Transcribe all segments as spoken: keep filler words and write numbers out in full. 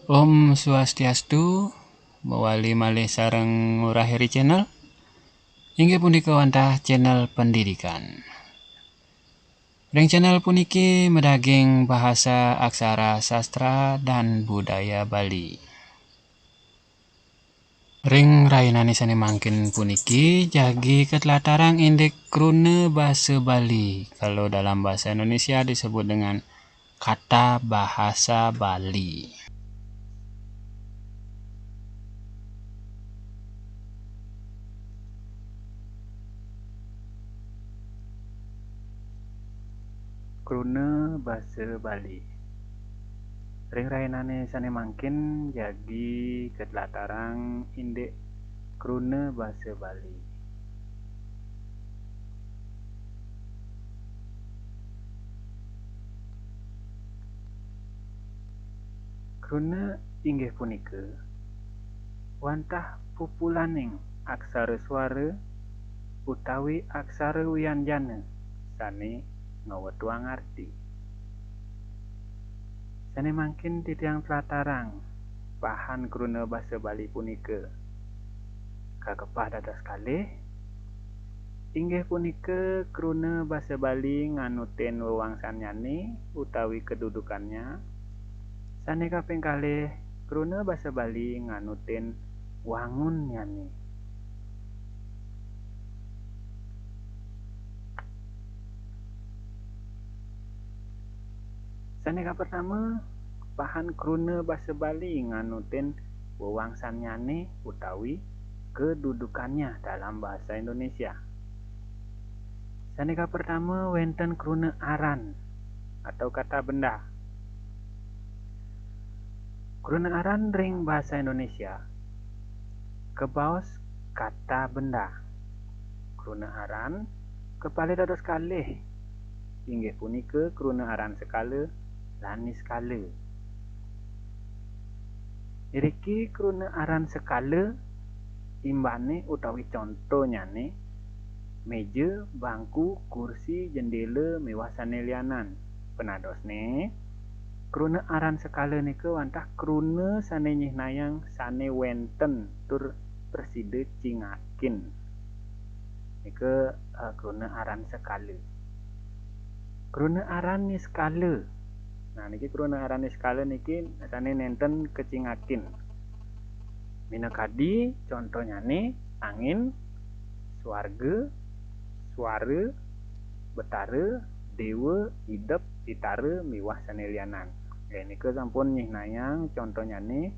Om Swastiastu, mawali malih sareng Ngurah Heri Channel. Inggih punika wantah channel pendidikan. Ring channel puniki madaging bahasa, aksara, sastra, dan budaya Bali. Ring rahinane sane mangkin puniki jagi katlatarang indik kruna basa Bali. Kalau dalam bahasa Indonesia disebut dengan kata bahasa Bali. Kruna basa Bali. Ring rahinane sane mangkin jagi katlatarang indik kruna basa Bali. Kruna inggih punika wantah pupulaning aksara swara utawi aksara wianjana sane ngawetuang arti. Sane mangkin titiang tlatarang pahan kruna basa Bali punika. Kakepah dados kalih, inggih punika kruna basa Bali nganutin wewangsannyane utawi kedudukannya. Sane kaping kalih, kruna basa Bali nganutin wangunnyane. Sane kapertama, pahan kruna basa Bali nganutin wewangsannyane utawi kedudukannya dalam bahasa Indonesia. Sane kapertama wenten kruna aran atau kata benda. Kruna aran ring bahasa Indonesia kabaos kata benda. Kruna aran kapalih dados kalih, inggih punika kruna aran sekala lan niskala. Iriki kruna aran sekala imbane utawi contohnyane meja, bangku, kursi, jendela, miwah sane lianan. Panadosne, kruna aran sekala nika wantah kruna sane nyihnayang sane wenten tur prasida cingakin. Nika, eh, kruna aran sekala. Kruna aran niskala. Nah, niki kruna aran niskala niki sane nenten kacingakin. Minakadi contohnyane angin, swarga, swara, betara, dewa, idep, pitara, miwah sane lianan. Nggih, nika sampun nyihnayang contohnyane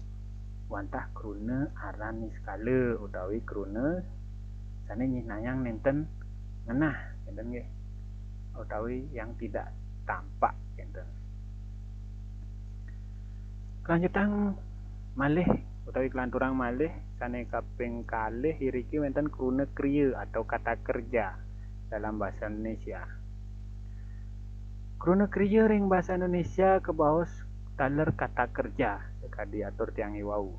wantah kruna aran niskala utawi kruna sane nyihnayang nenten ngenah, nenten nggih, utawi yang tidak tampak, nenten. Kelanjutang malih utawi kelanturang malih sane kaping kalih iriki wenten kruna kriya atau kata kerja dalam bahasa Indonesia. Kruna kriya ring basa Indonesia kabaos taler kata kerja, sakadi atur tiang iwau.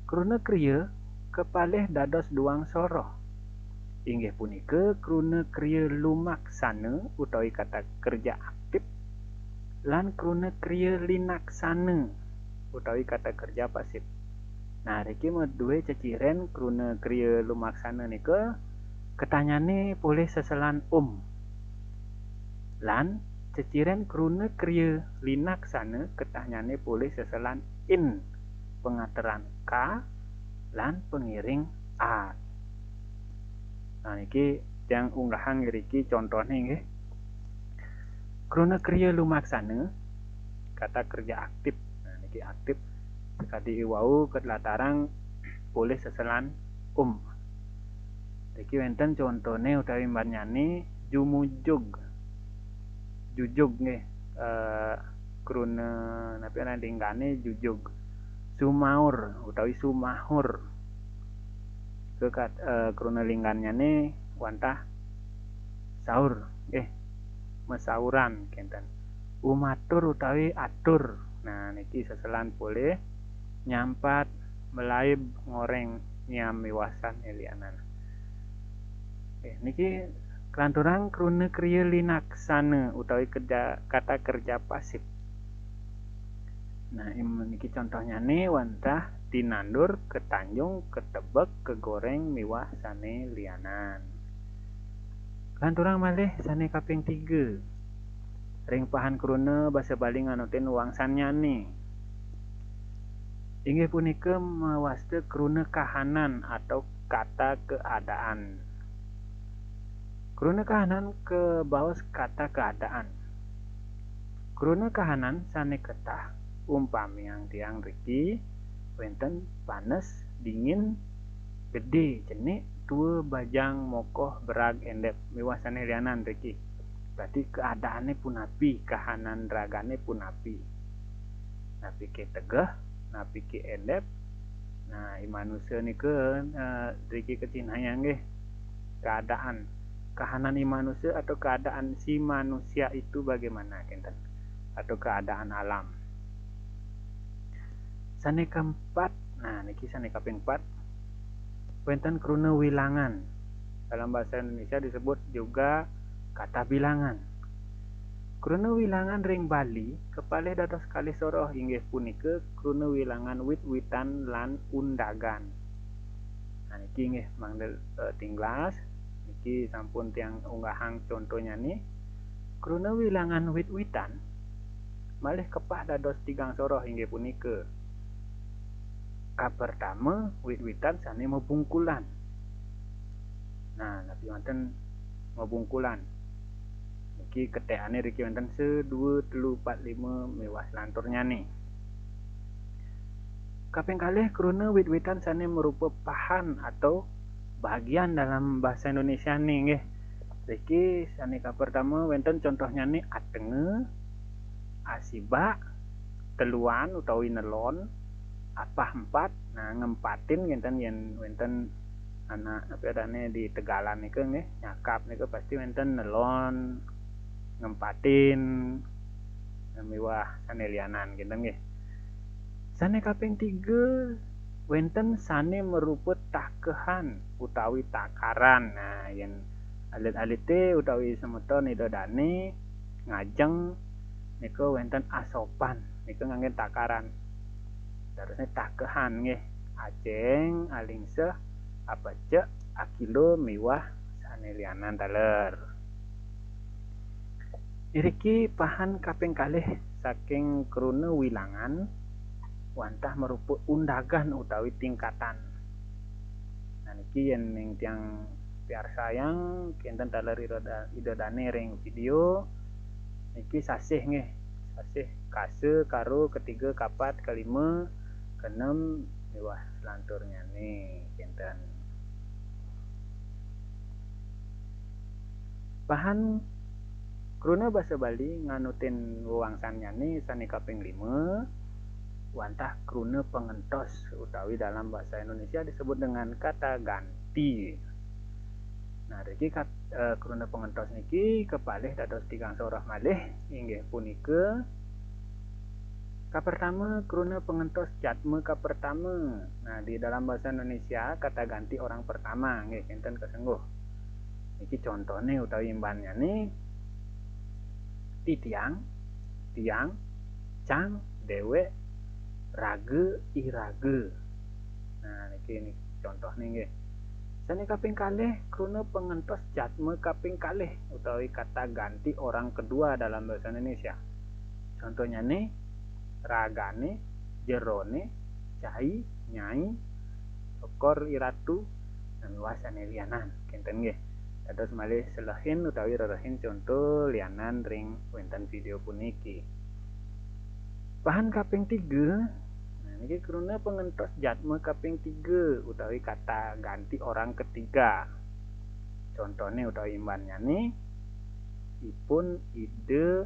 Kruna kriya kapalih dados duang soroh. Inggih punika kruna kriya lumaksana utawi kata kerja aktif lan kruna kriya linaksana utawi kata kerja pasif. Nah, riki madue ceciren kruna kriya lumaksana nika ketahnyane polih seselan um. Lan ceciren kruna kriya linaksana ketahnyane polih seselan in, pangateran ka, lan pangiring a. Nah, niki tiang unggahang ngriki contone nggih. Kruna kriya lumaksana, kata kerja aktif. Nah, niki aktif sakadi iwau katlatarang polih seselan um. Niki wenten contone utawi imbannyane jumujug. Jujug nggih, eh, kruna napi aran linggane jujug. Sumaur utawi sumahur. Kekat, eh, kruna linggannyane wantah saur, eh, masauran kenten. Umatur utawi atur. Nah, niki seselan polih nyampat, malaib, ngoreng, nyam miwah sane lianan. Eh, niki kelanturang kruna kriya linaksana utawi kerja, kata kerja pasif. Nah, im- niki contohnyané wantah tinandur, ketanjung, ketebek, kegoréng miwah sané lianan. Lanturang malih sané kaping tiga. Ring pahan kruna basa Bali nganutin wangsannyané. Inggih punika mawasta kruna kahanan atau kata keadaan. Kruna kahanan kabaos kata keadaan. Kruna kahanan sané ketah, umpamiang tiang riki, wénten panes, dingin, gedé, cenik, tua, bajang, mokoh, berag, éndép, miwah sané lianan riki. Berarti keadaanné punapi, kahanan ragané punapi. Napiké tegeh, napiké éndép. Nah, i manusa nika, eh, riki kacihnayang nggih. Keadaan, kahanan i manusa atau keadaan si manusia itu bagaimana, kénten? Atau keadaan alam. Sané kaempat, nah, niki sané kaping empat. Wénten kruna wilangan. Dalam bahasa Indonesia disebut juga kata bilangan. Kruna wilangan ring Bali kapalih dados kalih soroh, inggih punika kruna wilangan wit-witan lan undagan. Nah, niki inggih mangda, eh, tinglas. Niki sampun tiang unggahang contonyané. Kruna wilangan wit-witan malih kepah dados tigang soroh, inggih punika kapertama, wit-witan sané mabungkulan. Nah, napi wénten mabungkulan? Niki ketékané riki wénten sa, dua, telu, pat, lima miwah selanturnyané. Kaping kalih, kruna wit-witan sané marupa pahan atau bagian dalam bahasa Indonesiané nggih. Riki sané kapertama wénten contohnyané atenga, asibak, teluan utawi nelon, apah empat. Nah, ngempatin kénten yén wénten anak, apa adané, di tegalan nika nggih, nyakap nika pasti wénten nelon, ngempatin, miwah sané lianan kénten nggih. Sané kaping tiga, wénten sané marupa takehan utawi takaran. Nah, yén alit-alité utawi semeton Ida Dané ngajeng nika wénten asopan, nika nganggén takaran. Terusnya takehan nggih, acéng, alingseh, apecek, akilo miwah sané lianan taler. Iriki pahan kaping kalih saking kruna wilangan wantah marupa undagan utawi tingkatan. Nah, niki yén ning tiang piarsayang kénten taler Ida Da-, Ida Dané ring vidéo niki sasih nggih. Sasih kasa, karo, ketiga, kapat, kalima, kaenem miwah selanturnyané kénten. Pahan kruna basa Bali nganutin wewangsannyané sané kaping lima, wantah kruna pangentos utawi dalam bahasa Indonesia disebut dengan kata ganti. Nah, riki kat-, eh, kruna pangentos niki kapalih dados tigang soroh malih, inggih punika kapertama, kruna pangentos jadma kapertama. Nah, di dalam bahasa Indonesia, kata ganti orang pertama, nggih, kénten kasengguh. Niki contohné utawi imbannyané, titiang, tiang, cang, déwék, raga, iraga. Nah, niki, niki contohné nggih. Sané kaping kalih, kruna pangentos jadma kaping kalih utawi kata ganti orang kedua dalam bahasa Indonesia. Contohnyané, ragané, jeroné, cai, nyai, cokor, i ratu, lan miwah sané lianan. Kénten nggih. Dados malih selehin utawi rerehin conto lianan ring wénten vidéo puniki. Pahan kaping tiga, nah, niki kruna pangentos jadma kaping tiga utawi kata ganti orang ketiga. Contohné utawi imbannyané, ipun, ida,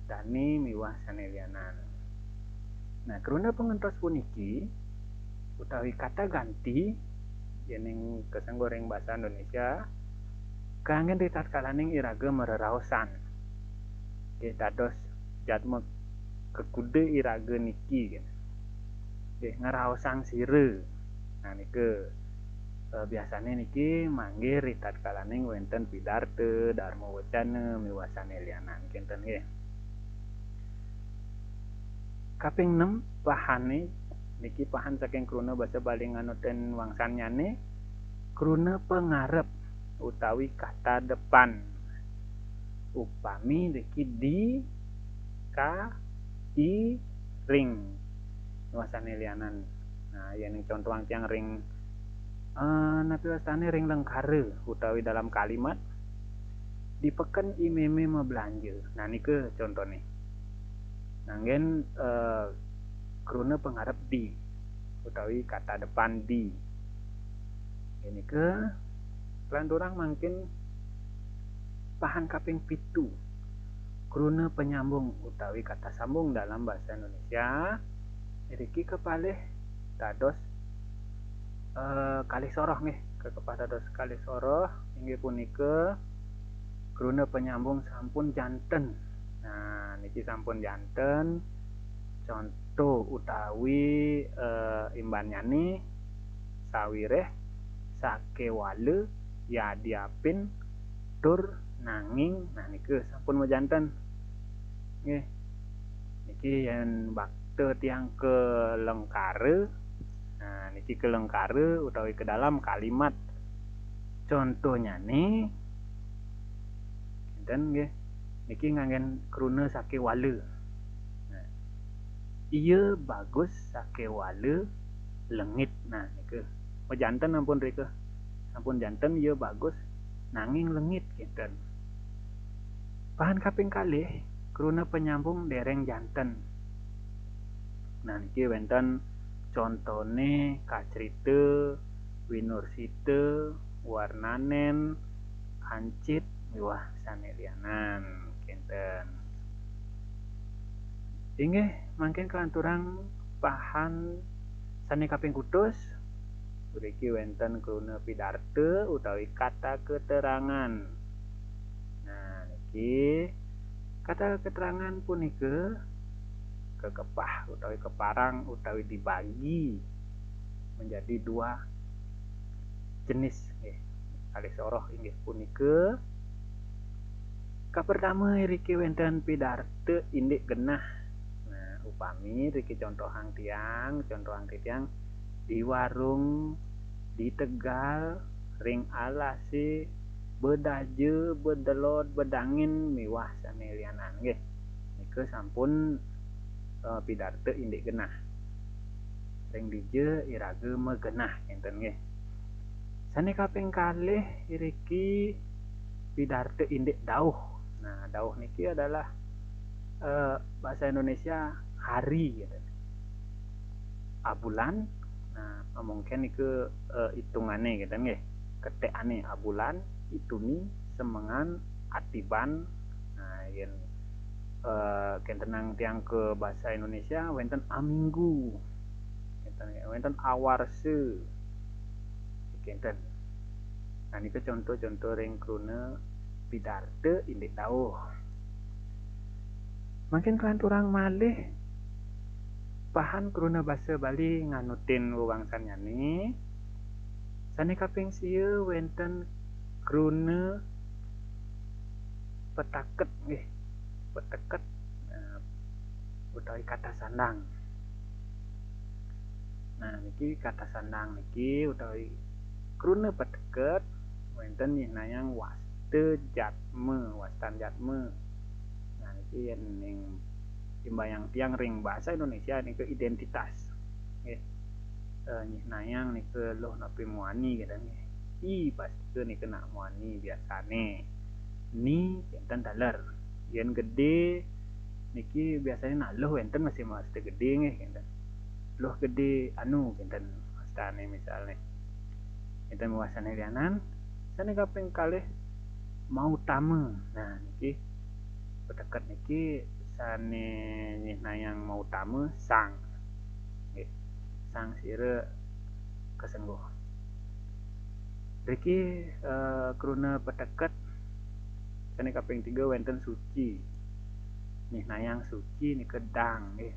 dané miwah sané lianan. Nah, kruna pangentos puniki utawi kata ganti, yéning kasengguh ring basa Indonesia, kanggén ritatkalaning iraga mareraosan. Nggih, dados jadma kekuda iraga niki, nggih, ngraosang sira. Nah, nika, eh, biasané niki manggih ritatkalaning wénten pidarta, darma wacana, miwah sané lianan, kénten nggih. Kaping enam, pahane niki pahan saking kruna basa Bali nganutin wangsannyane, kruna pangarep utawi kata depan. Upami niki di, ka, i, ring. Wasane lianan. Nah, yen contohang tiang ring, eh, napi wastane, ring lengkara utawi dalam kalimat, di peken i meme mabelanja. Nah, nika contone. Nganggen, eh, kruna pangarep di utawi kata depan di. Nika kalanturang mangkin pahan kaping pitu. Kruna penyambung utawi kata sambung dalam bahasa Indonesia. Iriki kepalih dados, eh, kalih soroh nggih, kekepah dados kalih soroh inggih punika kruna penyambung sampun janten. Nah, niki sampun janten. Contoh utawi, eh, imbannyane sawireh, sakewala, yadiapin, tur, nanging. Nah, nika sampun majanten. Nggih. Niki yen bakta tiang ka lengkara. Nah, niki ka lengkara utawi ka dalam kalimat. Contohnyane, enten nggih. Niki nganggen kruna sakewala. Nah, iya bagus sakewala lengit. Nah, nika. Majanten ampun rika. Sampun janten iya bagus nanging lengit kinten. Pahan kaping kalih, kruna penyambung dereng janten. Nah, niki wenten contone kacrita, winursita, warnanen, kancit, miwah sane lianan. Kinten. Inggih, mangkin kalanturang pahan sane kaping kutus, mriki wenten kruna pidarta utawi kata keterangan. Nah, niki kata keterangan punika kekepah utawi keparang utawi dibagi menjadi dua jenis nggih. Kalih soroh inggih punika, kapertama iriki wenten pidarta indik genah. Nah, upami riki contohang tiang, contohang titiang di warung, di tegal, ring alase, bedaja, bedelod, bedangin, miwah sane lianan nggih. Nika sampun, eh, pidarta indik genah. Ring dija iraga magenah kinten nggih. Sane kaping kalih iriki pidarta indik dauh. Nah, dauh niki adalah, eh, bahasa Indonesia hari gitu. Abulan, nah, mungkin niku, eh, itungane gitu nggih. Ketekane abulan, ituni, semengan, atiban. Nah, yen, eh, kentenang tiang ke bahasa Indonesia, wenten aminggu. Wenten, wenten awarse. Kenten. Nah, nika contoh-contoh ring kruna pidarta indik dauh. Mangkin kalanturang malih pahan kruna basa Bali nganutin wewangsannyane. Sane kaping sia wenten kruna peteket nggih. Peteket, eh, utawi kata sandang. Nah, niki kata sandang niki utawi kruna peteket wenten nyihnayang wasta jatma, wastan jatma. Nah, niki yen ning imbayang tiang ring bahasa Indonesia nika identitas. Nggih. Eh, nyihnayang nika luh napi muani gitu nggih. I pasti nika nak muani biasane. Ni kinten taler. Yen gede niki biasanya nak luh wenten masih wasta gede nggih kinten. Luh gede anu kinten wastane misalne. Kinten wastane lianan. Sane kaping kalih mautama. Nah, niki peteket niki sane nyihnayang mautama sang. Nggih. Sang sira kasengguh. Riki, eh, kruna peteket sane kaping tiga wenten suci. Nyihnayang suci nika dang nggih.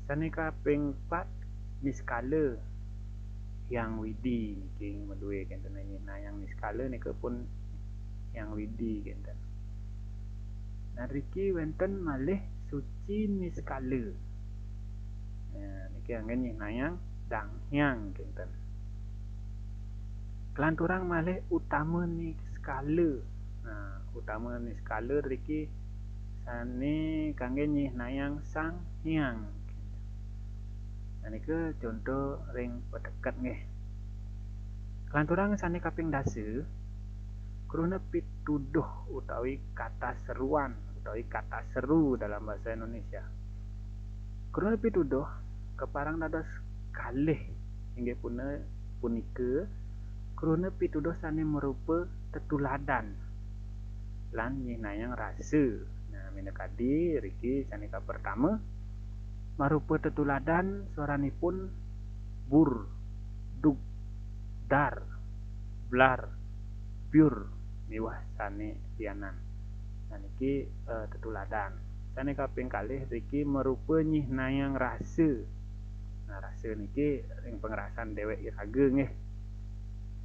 Sane kaping pat niskala Hyang Widi niki madue kenten nyihnayang niskala nika pun Hyang Widi kenten. Nah, riki wenten malih Suci niskala. Nah, niki anggén nyihnayang danghyang kénten. Kelanturang malih utama niskala. Nah, utama niskala riki sané kanggé nyihnayang Sang Hyang. Nah, nika conto ring pateket nggih. Kelanturang sané kaping dasa, kruna pituduh utawi kata seruan utawi kata seru dalam bahasa Indonesia. Kruna pituduh kaparang dados kalih, inggih puna-, punika kruna pituduh sané marupa tetuladan lan nyihnayang rasa. Nah, minakadi riki sané kapertama, marupa tetuladan swaranipun bur, dug, dar, blar, byur, miwah sané lianan. Nah, niki, eh, tetuladan. Sané kaping kalih riki marupa nyihnayang rasa. Nah, rasa niki ring pangrasan déwék iraga nggih.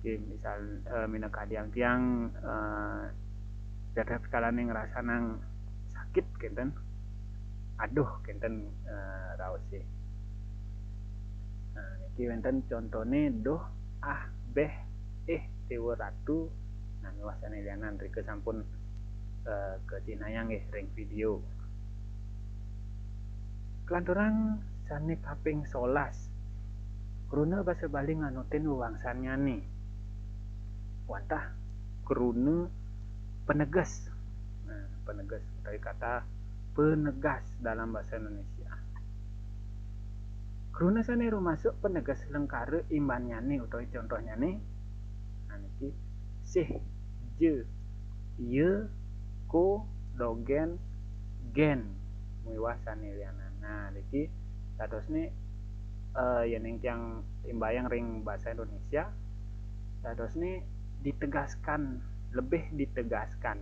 Nggih, misal, eh, minakadi tiang, eh, dados kalaning ngrasanang sakit kénten. Aduh, kénten, eh, raosé. Nah, niki wénten contoné duh, ah, béh, ih, déwa ratu, nah, miwah sané lianan rika sampun, eh, kacihnayang nggih ring vidéo. Kelanturang sané kaping solas, kruna basa Bali nganutin wewangsannyané. Wantah kruna penegas. Nah, penegas utawi kata penegas dalam bahasa Indonesia. Kruna sané rumasuk penegas lengkara imbannyané utawi contohnyané. Nah, niki sih, je, ye, ko, dogén, gén, miwah sané lianan. Nah, niki dadosné, eh, yéning tiang imbayang ring basa Indonesia, dadosné ditegaskan, lebih ditegaskan.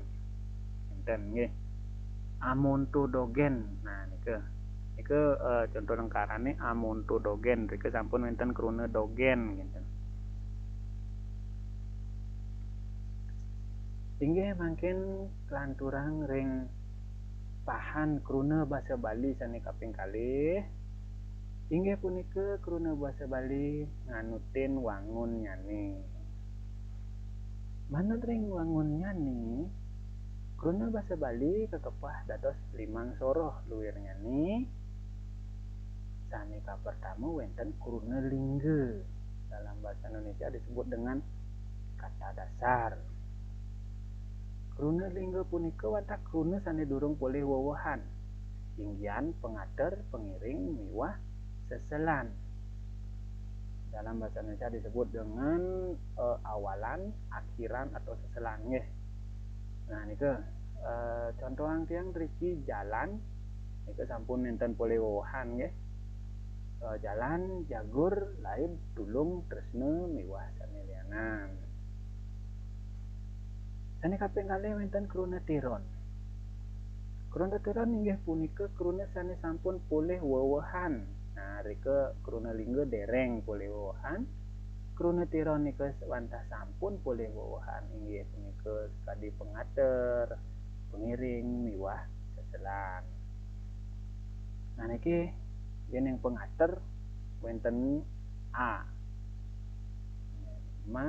Énten nggih. Amonto dogén. Nah, nika. Nika, eh, conto lengkarané amonto dogén. Rika sampun wénten kruna dogén, ngénten. Inggih mangkin kelanturang ring pahan kruna basa Bali sané kaping kalih. Inggih punika kruna basa Bali nganutin wangunnyané. Manut ring wangunnyané, kruna basa Bali kakepah dados limang soroh luirnyané. Sané kapertama wénten kruna lingga. Dalam bahasa Indonesia disebut dengan kata dasar. Kruna lingga punika wantah kruna sané durung polih wewehan, inggihan pangater, pangiring, miwah seselan. Dalam bahasa Indonesia disebut dengan, eh, awalan, akhiran, atau seselan, nggih. Nah, nika, eh, contohang tiang riki jalan, nika sampun nénten polih wewehan, nggih. Eh, jalan, jagur, laib, tulung, tresna, miwah sané lianan. Sané kaping kalih wénten kruna tiron. Kruna tiron inggih punika kruna sané sampun polih wewehan. Nah, rika kruna lingga déréng polih wewehan. Kruna tiron nika wantah sampun polih wewehan, inggih punika sakadi pangater, pangiring, miwah seselan. Nah, niki yéning pangater wénten a. Ma,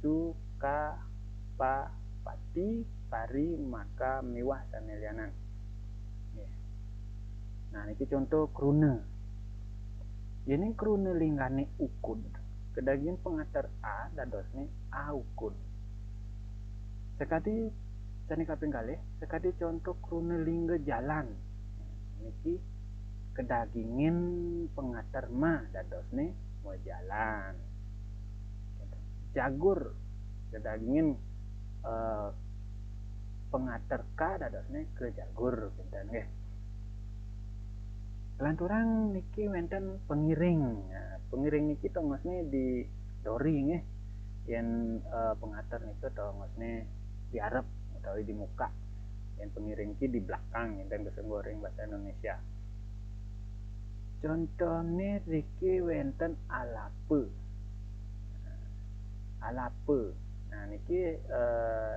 su, ka, pa, pati, pari, maka, miwah sané lianan. Nggih. Nah, niki conto kruna. Yéning kruna linggané ukud, kadagingin pangater a dadosné aukud. Sakadi sané kaping kalih, sakadi conto kruna lingga jalan. Niki kadagingin pangater ma dadosné majalan. Jagur kadagingin, eh, pangater ka dadosné kajagur, kénten nggih. Kelanturang niki wénten pangiring. Nah, pangiring niki tongosné di dori nggih. Yén, eh, pangater nika tongosné di arep utawi di muka. Yén pangiring ki di belakang, énten kasengguh ring basa Indonesia. Contoné riki wénten alapa. Alapa. Nah, niki, eh,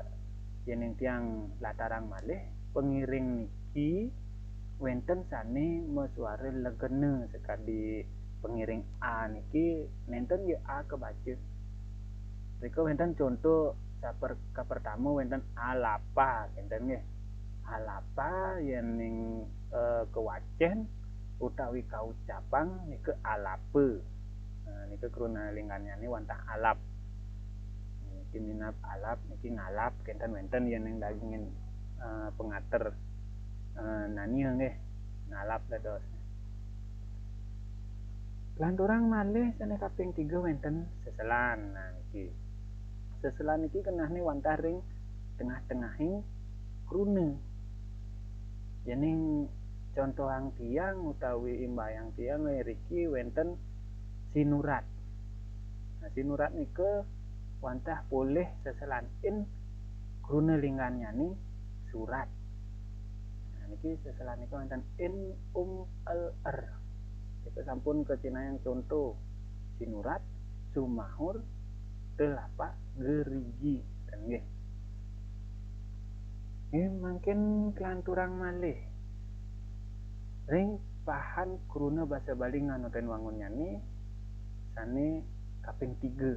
yéning tiang latarang malih, pangiring niki wénten sané masuara legena sakadi pangiring a niki, nénten nggih a kabaca. Rika wénten conto saper-, kapertama wénten alapa, kénten nggih. Alapa yéning, eh, kawacén utawi kaucapang nika alapa. Nah, nika kruna lingganyané wantah alap. Niki minab alap, niki ngalap, kénten wénten yéning dagingin, eh, pangater, eh, nania nggih. Ngalap dados. Lanturang malih sané kaping tiga wénten seselan. Nah, niki. Seselan niki genahné wantah ring tengah-tengahing kruna. Yéning contohang tiang utawi imbayang tiang ngriki wénten sinurat. Nah, sinurat nika wantah polih seselan in kruna lingganyané surat. Nah, niki seselan nika wénten in, um, el, er. Kita sampun kacinayang conto sinurat, sumahur, telapak gerigi. Ten nggih. Nggih, mangkin kalanturang malih. Ring pahan kruna basa Bali nganutin wangunnyané sané kaping tiga.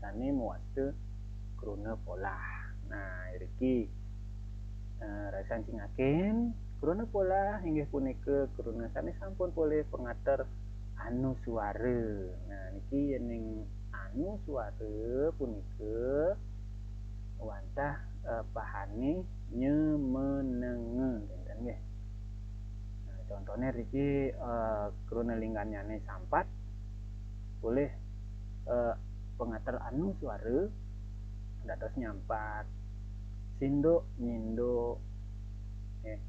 Sané mawasta kruna polah. Nah, iriki, eh, rasan cingakin, kruna polah inggih punika kruna sané sampun polih pangater anusuara. Nah, niki yéning anusuara punika wantah, eh, pahané nyemenenga, kénten nggih. Nah, contohné riki, eh, kruna lingganyané sampat polih, eh, pangater anusuara dados nyampat, sinduk nyinduk, nggih.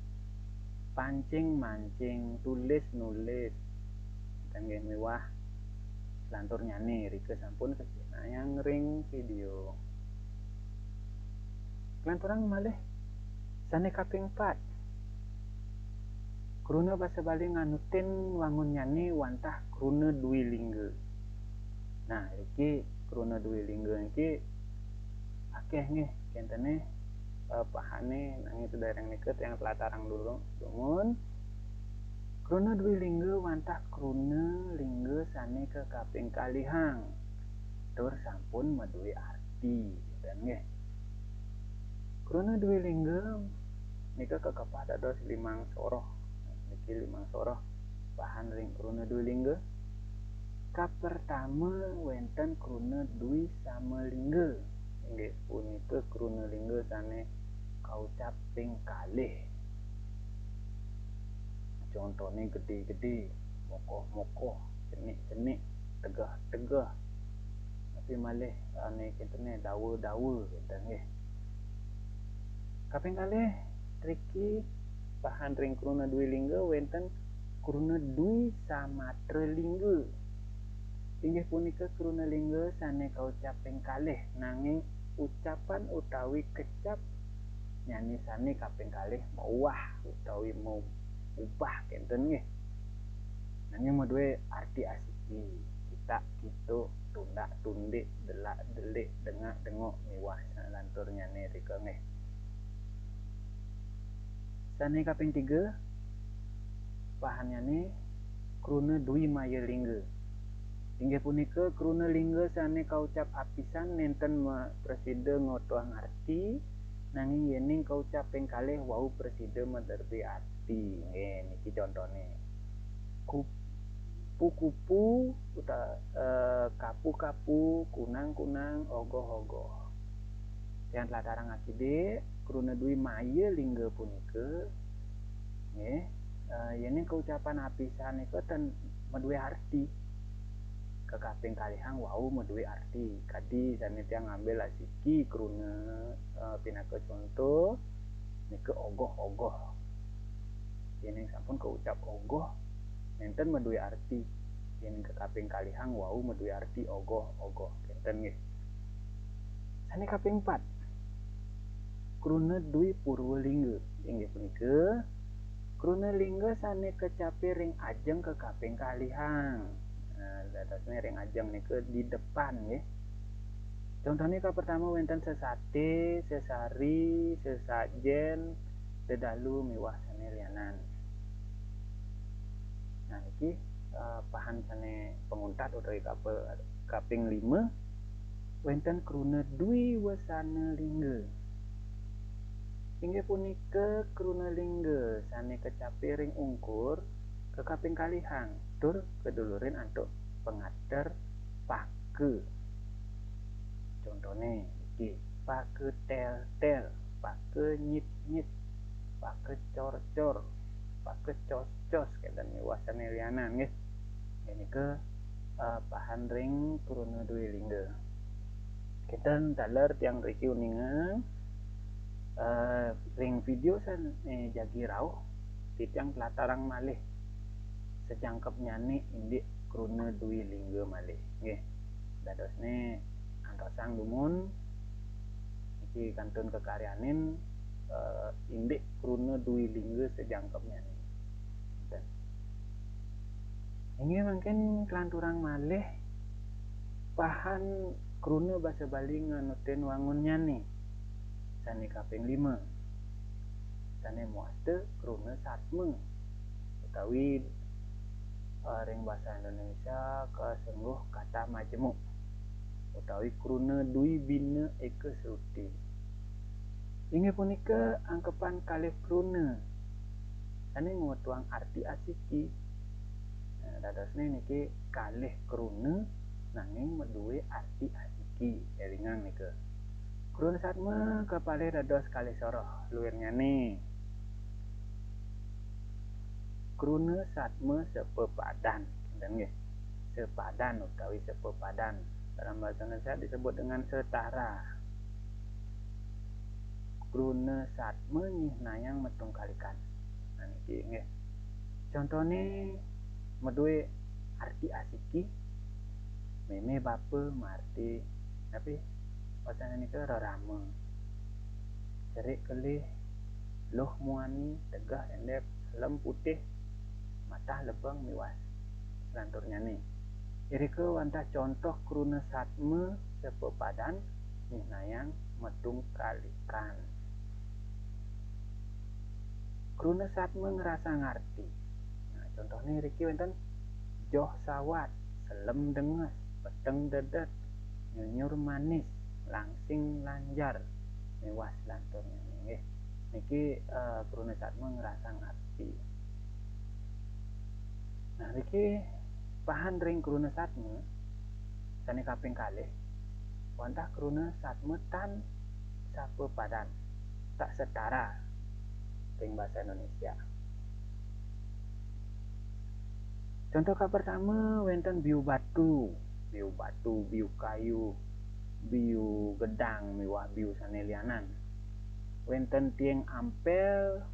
Pancing mancing, tulis nulis, kénten nggih miwah lanturnyané rika sampun kacinayang ring vidéo. Kalanturang malih sané kaping pat. Kruna basa Bali nganutin wangunnyané wantah kruna dwi lingga. Nah, iki kruna dwi lingga iki akéh nggih kéntené, eh, pahané, nanging sadéréng nika tiang tlatarang dulu dumun. Kruna dwi lingga wantah kruna lingga sané kakaping kalihang tur sampun madué arti, kénten nggih. Kruna dwi lingga nika kakepah dados limang soroh. Niki limang soroh pahan ring kruna dwi lingga. Kapertama wénten kruna dwi sama lingga. Inggih punika kruna lingga sané kaucap ping kalih. Contoné gedé-gedé, mokoh-mokoh, cenik-cenik, tegeh-tegeh. Tapi malih ané kéntené dawa-dawa kénten nggih. Kaping kalih, riki pahan ring kruna dwi lingga wénten kruna dwi samatra lingga. Inggih punika kruna lingga sané kaucap ping kalih, nanging ucapan utawi kecap nyané sané kaping kalih mauwah utawi maubah kénten nggih. Nanging madué arti asiki, kitak kituk, tundak tundik, delak delik, dengak dengok miwah salanturnyané rika nggih. Sané kaping tiga, pahannyané kruna dwi maya lingga. Inggih punika kruna lingga sané kaucap apisan nénten ma-, prasida ngotohang arti, nanging yéning kaucap ping kalih wau prasida maderbe arti. Nggih, niki contoné. Kupu-kupu uta-, eh, kapu-kapu, kunang-kunang, ogoh-ogoh. Tiang tlatarang akidik, kruna dwi maya lingga punika, nggih, eh, yéning kaucapan apisan nika ten madué arti. Kakaping kalihang wau madué arti. Kadi sané tiang ngambil asiki kruna, eh, pinaka conto, nika ogoh-ogoh. Yéning sampun kaucap ogoh, nénten madué arti. Yéning kakaping kalihang wau madué arti ogoh-ogoh. Kénten nggih. Sané kaping pat, kruna dwi purwa lingga. Inggih punika, kruna lingga sané kecapé ring ajeng kakaping kalihang. Nah, dadosné ring ajeng nika di depan nggih. Contohné kapertama wénten sesaté, sesari, sesajen, Tedalu miwah sané lianan. Nah, niki eh, pahan sané panguntat utawi kapa-, kaping lima, wénten kruna dwiwesana lingga. Inggih punika kruna lingga sané kacapi ring ungkur kakaping kalihang tur kadulurin antuk pangater paka. Contoné niki, paka tel-tel, paka nyit-nyit, paka cor-cor, paka cos-cos, kénten miwah sané lianan nggih. Inggih nika eh, pahan ring kruna dwi lingga. Kénten taler tiang riki uningang eh, ring vidéo sané jagi rauh, titiang tlatarang malih sajangkepnyané indik kruna dwi lingga malih. Nggih. Dadosné antosang dumun niki kantun kakaryanin eh, indik kruna dwi lingga sajangkepnyané. Ten. Inggih mangkin kalanturang malih pahan kruna basa Bali nganutin wangunnyané. Sané kaping lima. Sané mawasta kruna satma utawi eh, ring basa Indonesia kasengguh kata majemuk utawi kruna dwi bina eka sruti. Inggih punika angkepan kalih kruna sané ngwetuang arti asiki. Nah, dadosné niki kalih kruna nanging madué arti asiki. Élingang nika. Kruna satma kapalih dados kalih soroh luirnyané. Kruna satma sepapadan, kénten nggih. Sepadan utawi sepapadan. Dalam bahasa Indonesia disebut dengan setara. Kruna satma nyihnayang matungkalikan. Nah, niki nggih. Contoné madué arti asiki, mémé bapa maarti napi? Wastané nika rerama. Cerik kelih, luh muani, tegeh endep, selem putih, matah lebeng miwah selanturnyané. Irika wantah contoh kruna satma sepapadan nyihnayang matungkalikan. Kruna satma ngrasang arti. Nah, contohné riki wénten joh sawat, selem denges, peteng dedet, nyunyur manis, langsing lanjar, miwah selanturnyané nggih. Niki eh, kruna satma ngrasang arti. Nah, niki pahan ring kruna satma sané kaping kalih, wantah kruna satma tan sapapadan, tak setara ring basa Indonesia. Contoh kapertama wénten biu batu, biu batu, biu kayu, biu gedang miwah biu sané lianan. Wénten tiing ampel,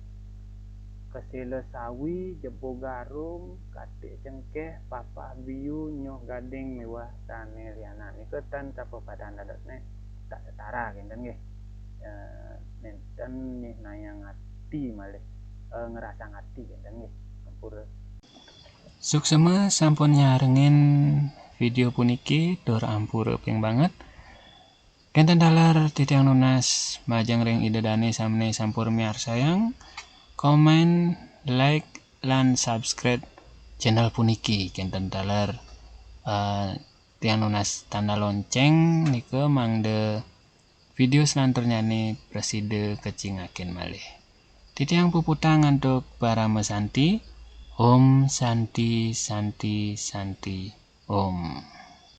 kesila sawi, jebo garum, katik cengkeh, papah biu, nyoh gading miwah sané lianan. Nika tan sapapadan dadosné, tak setara kénten nggih. Eh, nénten nyihnayang ati malih, eh, ngrasang ati kénten nggih. Ampura. Suksema sampun nyarengin vidéo puniki tur ampura ping banget. Kénten taler titiang nunas majeng ring Ida Dané samian sampun miarsayang, komen, like, lan subscribe channel puniki. Kénten taler eh, tiang nunas tanda lonceng nika mangda vidéo selanturnyané prasida kacingakin malih. Titiang puputang antuk parama santi. Om Santi, Santi, Santi, Om.